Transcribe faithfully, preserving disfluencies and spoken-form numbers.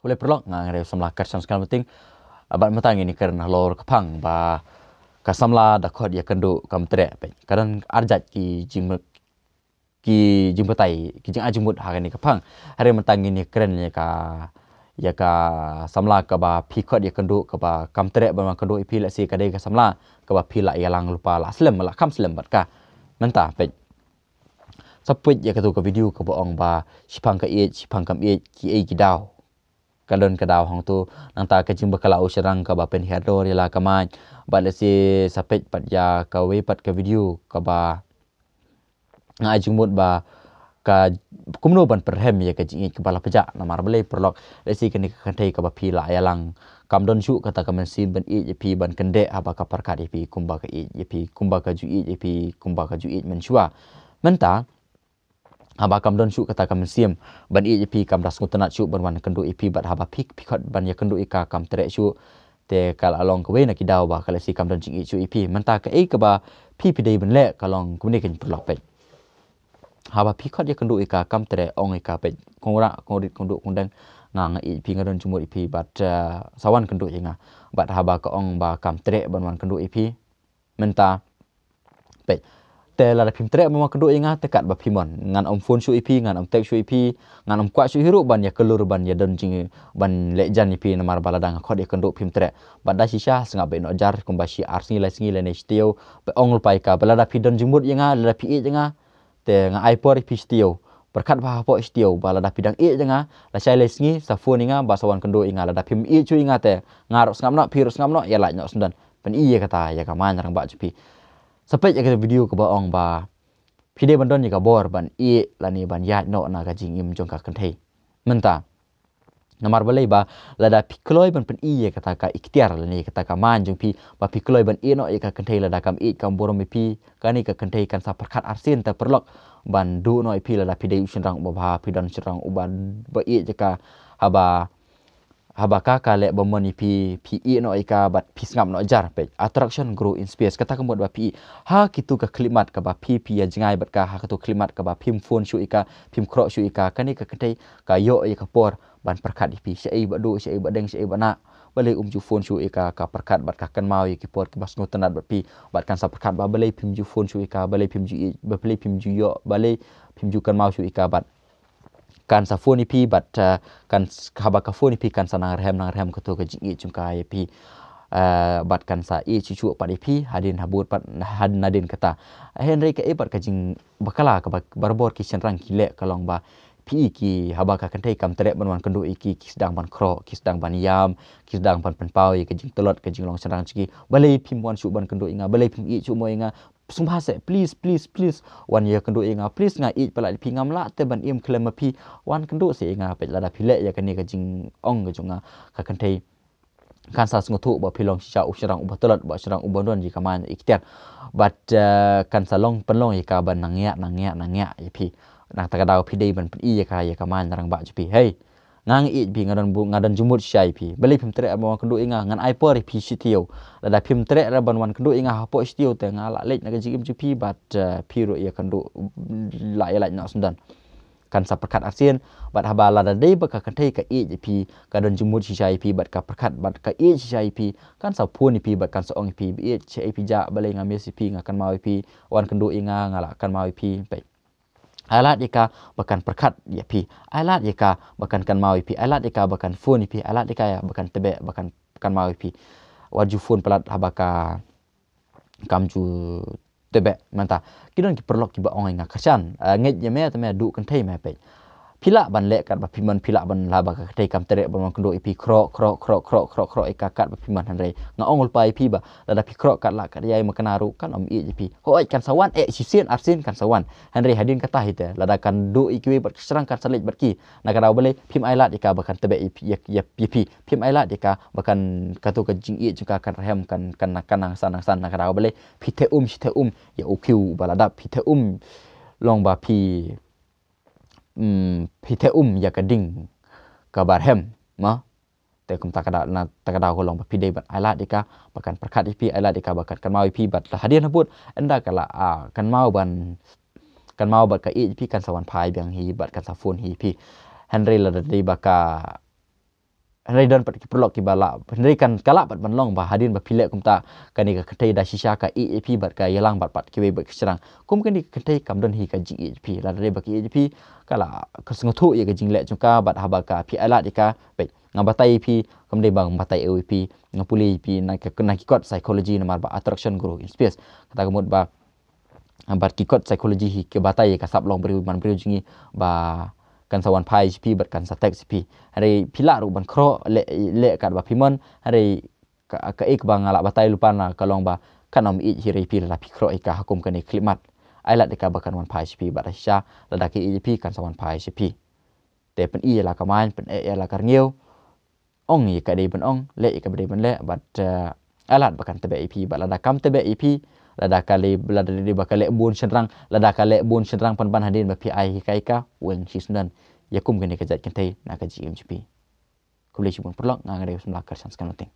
Khublei paralok, nga Nongriewsamla Kerson Skalmeting. Bad mynta ngin ïakren halor ka phang ba ka samla da khot ïakynduh kam treh. Peit, ka don arjait ki jingmut, ki jingbatai, ki jingai jingmut ha kane ka phang. Hynrei mynta ngin ïakren ïa ka, ïa ka samla kaba phi khot ïakynduh kaba kam treh ban wan kynduh ïa phi, lehse ka dei ka samla kaba phi la ïalang lypa, la slem, la kham slem bad ka. Mynta peit, sa peit ïa katu ka video kaba ong ba shiphang ka ïeit, shiphang kam ïeit, kiei ki daw. Ka don ka daw hangtu, nangta ka jingbakla u shynrang kaba pynhiar dor ïa la ka maiñ. Bad lehse sa peit pat ïa kawei pat ka video kaba nga ai jingmut ba ka kumno ban pyrhem ïa ka jingïeit kaba la pjah. Namar balei paralok, lehse kane ka kynthei kaba phi la ïalang kam don shuh kata ka mynsiem ban ïeit ïa phi, ban kyndeh haba ka pyrkhat ïa phi kumba ka ïeit ïa phi, kumba ka ju ïeit ïa phi, kumba ka ju ïeit mynshuwa. Mynta haba kam don shuh kata ka mynsiem ban ïeit ïa phi, kam da sngewtynnad shuh ban wan kynduh ïa phi, bad haba phi, phi khot ban ïakynduh ïa ka kam treh shuh. Te ka la long kawei na ki daw ba ka lehse kam don jingïeit shuh ïa phi. Mynta kaei kaba phi, phi dei ban leh ka long kumne, kane paralok, peit. Haba phi khot ïakynduh ïa ka kam treh, ong ïa ka, peit, kong rah, kong rit, kong duh, kong deng, nga, nga ïeit ïa phi, nga don jingmut ïa phi, bad, eh, sa wan kynduh ïa nga. Bad haba ka ong ba kam treh ban wan kynduh ïa phi, mynta, peit, te lada phim treh ban wan kynduh ïa nga, te katba phi mon, ngan ym phone shuh ïa phi, ngan ym text shuh ïa phi, ngan ym kwah shuh hi ruh ban ïakyllut, ban ïadon jing, ban leh jan ïa phi. Namar ba lada nga khot ïakynduh phim treh, bad da shisha sngap beit noh jar, kumba shi ar sngi, lai sngi lane shi taïew, ba ong lypa ïa ka ba lada phi don jingmut ïa nga, lada phi ïeit ïa nga, te nga ai por ïa phi shi taïew. Pyrkhat bha hapoh shi taïew ba lada phi dang ïeit ïa nga, lashai lai sngi sa phone ïa nga ba sa wan kynduh ïa nga. Lada phim ïeit shuh ïa nga te nga ruh sngap noh, phi ruh sngap noh, ïa lait noh shen don. Pyni ïa kata ïa ka maiñ rangbah jong phi. Sa peit ïa ka video kaba ong ba phi dei ban don ïa ka bor ban ïeh lane ban ïaid noh na ka jingim jong ka kynthei. Mynta, namar balei ba lada phi kloi ban pyni ïa kata ka iktiar lane kata ka maiñ jong phi ba phi kloi ban ïeh noh ïa ka kynthei, lada kam ïeit kam burom ïa phi, kane ka kynthei kan sa pyrkhat arsien te paralok ban duh noh ïa phi. Lada phi dei u shynrang uba bha, phi don shynrang uba, ba ïeit ïa ka, haba, haba ka, ka leh ba mon ïa phi, phi ïeh noh ïa ka bad phi sngap noh jar. Peit, attraction grow in space. Kata ka mut ba phi, ha kitu ka khyllipmat kaba phi, phi ïa jngai bad ka, ha kitu ka khyllipmat kaba phim phone shuh ïa ka, phim khroh shuh ïa ka, kane ka kynthei ka ïoh ïa ka por ban pyrkhat ïa phi, shaei ba duh, shaei ba deng, shaei ba nah. Balei um ju phone shuh ïa ka, ka pyrkhat bad ka kynmaw ïa ki por kiba sngewtynnad bad phi, bad kan sa pyrkhat ba balei phim ju phone shuh ïa ka, balei phim ju ïeit, ba balei phim ju ïoh, balei phim ju kynmaw shuh ïa ka, bad kan sa phone ïa phi, bad, eh, kan s-, haba ka phone ïa phi kan sa nang rhem, nang rhem kato ka jingïeit jong ka ïa phi. Eh, bad kan sa ïeit shuh shuh pat ïa phi hadien habud pat, had nadien kata. Hynrei kaei pat ka jingbakla kaba barabor ki shynrang ki leh ka long ba phi, ki, haba ka kynthei kam treh ban wan kynduh ïa ki, ki sdang ban khroh, ki sdang ban ïam, ki sdang ban pynpaw ïa ka jingtlot, ka jinglong shynrang jong ki. Balei phim wan shuh ban kynduh ïa nga, balei phim ïeit shuh mo ïa nga? Sngewbha seh, please, please, please, wan ïakynduh ïa nga, please, nga ïeit palat ïa phi, ngam lah te ban im khlem ma phi. Wan kynduh seh ïa nga. Peit, lada phi leh ïa kane ka jingong ka jong nga, ka kynthei kan sa sngewthuh ba phi long shisha u shynrang uba tlot, ba shynrang uba don ïa ka maiñ iktiar. Bad, eh, kan sa long pynlong ïa ka ban nang ïa, nang ïa, nang ïa ïa phi. Nangta ka daw phi dei ban pyni ïa ka, ïa ka maiñ rangbah jong phi. Hei, nga, nga ïeit ïa phi, nga don bu-, nga don jingmut shisha ïa phi. Balei phim treh ban wan kynduh ïa nga, ngan ai por ïa phi shi taïew. Lada phim treh ban wan kynduh ïa nga hapoh shi taïew te nga lah leit na ka jingim jong phi bad, eh, phi ruh ïakynduh, lah ïa lait noh shen don. Kan sa pyrkhat arsien, bad haba lada dei ba ka kynthei ka ïeit ïa phi, ka don jingmut shisha ïa phi, bad ka pyrkhat, bad ka ïeit shisha ïa phi, kan sa phone ïa phi, bad kan sa ong ïa phi, ba ïeit, shaei phi jah, balei nga miss ïa phi, nga kynmaw ïa phi, wan kynduh ïa nga, nga lah kynmaw ïa phi. Peit. Ai lad ïa ka ba kan pyrkhat ïa phi. Ai lad ïa ka ba kan kynmaw ïa phi. Ai lad ïa ka ba kan phone ïa phi. Ai lad ïa ka ba kan tebeh, ba kan kynmaw ïa phi. Wat ju phone palat haba ka kam ju tebeh. Mynta ki don ki paralok kiba ong ïa nga, Kerson, eh, ngeit ïa me te me duh kynthei me, peit. Phi lah ban leh katba phi mon, phi lah ban, lada ka kynthei kam treh ban wan kynduh ïa phi, khroh, khroh, khroh ïa ka katba phi mon, hynrei nga ong lypa ïa phi ba lada phi khroh kat lah kat ïa i makna ruh kan ym ïeit ïa phi. Hooid, kan sa wan, eh, shisien arsien kan sa wan. Hynrei hadien kata hi te, lada kan duh ïa kiwei bad ka shynrang kan sa leit bad ki. Na ka daw balei phim ai lad ïa ka ba kan tebeh ïa phi, ïa, ïa, ïa phi. Phim ai lad ïa ka ba kan, kato ka jingïeit jong ka kan rhem, kan, kan, kan nang san, nang san. Na ka daw balei phi theh um, shi theh um ïa u khiew ba la dap, phi theh um long ba phi, mm, phi theh um ïa ka ding kaba rhem, ma. Te kumta ka daw, na ta ka daw ka long ba phi dei ban ai lad ïa ka ba kan pyrkhat ïa phi, ai lad ïa ka ba kan kynmaw ïa phi, bad hadien habud ynda ka la, ah, kynmaw ban, kynmaw bad ka ïeit ïa phi, kan sa wan phai biang hi bad kan sa phone hi ïa phi. Hynrei lada dei ba ka Hynrei don pat ki paralok kiba lah, hynrei kan ka lah pat ban long ba hadien ba phi leh kumta, kane ka kynthei da shisha ka ïeit ïa phi bad ka ïalang bad pat kiwei bad ki shynrang. Kum kane ka kynthei kam don hi ka jingïeit ïa phi, lada dei ba ka ïeit ïa phi ka lah ka sngewthuh ïa ka jingleh jong ka bad haba ka phi ailad ïa ka, peit, nga batai ïa phi, kam dei ba nga batai ïa phi, nga pule ïa phi na ka, na ki kot psychology namar ba attraction grow in space. Kata ka mut ba bad ki kot psychology hi ki batai ïa ka sap long briew man briew jong ngi ba kan sa wan phai sha phi bad kan sa tek sha phi. Hynrei phi lah ruh ban khroh leh, leh katba phi mon, hynrei ka, kaei kaba nga lah batai lypa na ka long ba kan ym ïeit hi ruh ïa phi lada phi khroh ïa ka ha kum kane ka khyllipmat. Ailad ïa ka ba kan wan phai sha phi bad shisha lada ka ïeit ïa phi kan sa wan phai sha phi. Te pyn-i ïa la ka main, pyn-eh ïa la ka rngiew, ong ïa ka dei ban ong, leh ïa kaba dei ban leh, bad, eh, ailad ba kan tebeh ïa phi, bad lada kam tebeh ïa phi, lada ka leh, lada dei ba ka leh bun shynrang, lada ka leh bun shynrang pynban hadien ba phi ai hi ka ïa ka, weng shisyndon. Ïa kum kane ka jait kynthei na ka jingim jong phi. Khublei shibun paralok, nga nga dei u samla Kyrshan Skanloteng.